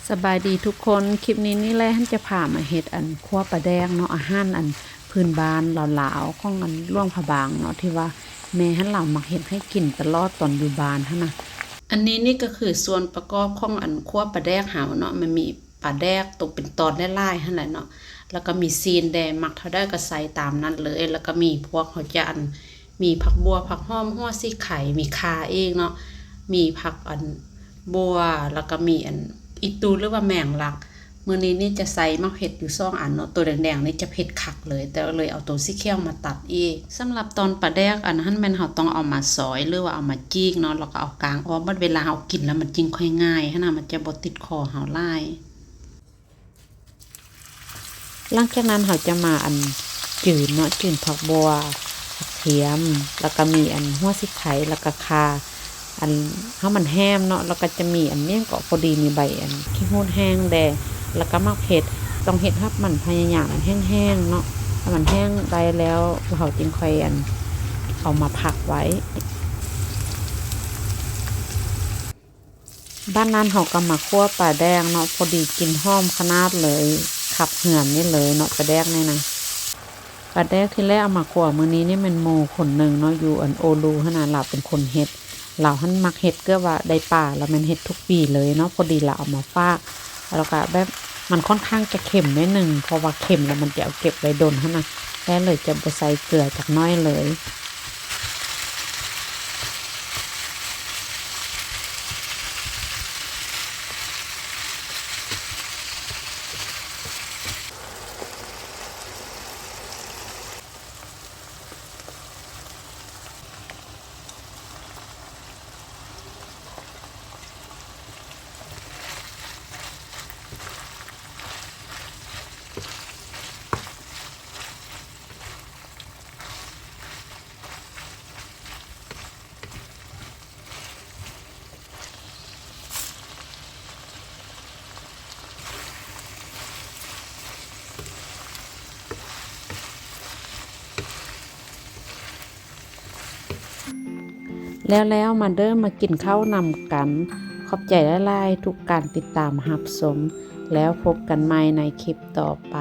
ສະບາຍດີທຸກຄົນ, ຄລິບນີ້ນີ້ແຫຼະ ຫັ້ນຈະພາມາເຮັດອັນຂົ້ວປາແດກເນາະ, ອາຫານອັນພື້ນບ້ານລາວໆ ຂອງອັນຫຼວງພະບາງເນາະ ທີ່ວ່າແມ່ຫັ້ນລາວມັກເຮັດໃຫ້ກິນຕະຫຼອດຕອນຢູ່ບ້ານຫັ້ນນະ. ອັນນີ້ນີ້ກໍຄືສ່ວນປະກອບຂອງອັນຂົ້ວປາແດກເຮົາເນາະ, ມັນມີປາແດກຕົກເປັນຕອນຫຼາຍໆຫັ້ນແຫຼະເນາະ, ແລ້ວກໍມີຊີ້ນແດ່, ມັກເທົ່າໃດກໍໃສ່ຕາມນັ້ນເລີຍ, ແລ້ວກໍມີພວກເຮົາຈະອັນ ມີຜັກບົ່ວ, ຜັກຫອມ, ຫົວສີໄຄ, ມີຂ່າອີກເນາະ, ມີຜັກອັນບົ່ວ, ແລ້ວກໍມີອັນອີຕູ ຫຼືວ່າແມງລັກ. ມື້ນີ້ນີ້ຈະໃສ່ໝາກເຜັດຢູ່ສອງອັນເນາະ, ໂຕແດງໆນີ້ຈະເຜັດຄັກເລີຍ, ແຕ່ເລີຍເອົາໂຕສີຂຽວມາຕັດອີກ. ສຳລັບຕອນປາແດກອັນຫັ້ນແມ່ນເຮົາຕ້ອງເອົາມາຊອຍ ຫຼືວ່າເອົາມາຈີກເນາະ, ແລ້ວກໍເອົາກາງອອກ, ບັດເວລາເຮົາກິນແລ້ວມັນຈຶ່ງຄ່ອຍງ່າຍຫັ້ນນະ, ມັນຈະບໍ່ຕິດຄໍເຮົາຫຼາຍ. ຫຼັງຈາກນັ້ນເຮົາຈະມາອັນຈືນເນາະ, ຈືນຜັກບົ່ວ, ກະທຽມ, ແລ້ວກະມີອັນຫົວສີໄຄ, ແລ້ວກະຂ່າ, ອັນເຮົາມັນແຮມເນາະ, ແລ້ວກະຈະມີອັນຫຍັງເກາະ, ພໍດີມີໃບອັນຂີ້ຫູດແຫ້ງແດ່, ແລ້ວກະໝາກເຜັດ. ຕ້ອງເຮັດໃຫ້ມັນພະຍາຍາມອັນແຫ້ງໆເນາະ, ໃຫ້ມັນແຫ້ງໄດ້ແລ້ວ ເຮົາຈຶ່ງຄ່ອຍອັນເອົາມາພັກໄວ້. ບາດນັ້ນເຮົາກໍມາຂົ້ວປາແດກເນາະ, ພໍດີກິ່ນຫອມຂະໜາດເລີຍ, ຂັບເຮືອນນີ້ເລີຍເນາະ ປາແດກນີ້ນະ. ປາແດກທີ່ແລກເອົາມາຂົ້ວມື້ນີ້ນີ້ແມ່ນໝູ່ຄົນໜຶ່ງເນາະ ຢູ່ອັນໂອລູຫັ້ນນະ, ລາວເປັນຄົນເຮັດ. ລາວຫັ້ນມັກເຮັດເກືອບວ່າໄດ້ປາ ລາວແມ່ນເຮັດທຸກປີເລີຍເນາະ, ພໍດີລາວເອົາມາຝາກ. ແລ້ວກໍແບບມັນຂ້ອນຂ້າງຈະເຄັມໜ້ອຍໜຶ່ງ, ເພາະວ່າເຄັມແລ້ວມັນຈະເອົາເກັບໄວ້ດົນຫັ້ນນະ, ແລ້ວເລີຍຈະບໍ່ໃສ່ເກືອຈັກໜ້ອຍເລີຍ. ແລ້ວໆ ມາເດີ ມາກິນເຂົ້ານຳກັນ. ຂອບໃຈຫຼາຍໆ ທຸກການຕິດຕາມຮັບຊົມ, ແລ້ວພົບກັນໃໝ່ໃນຄລິບຕໍ່ໄປ.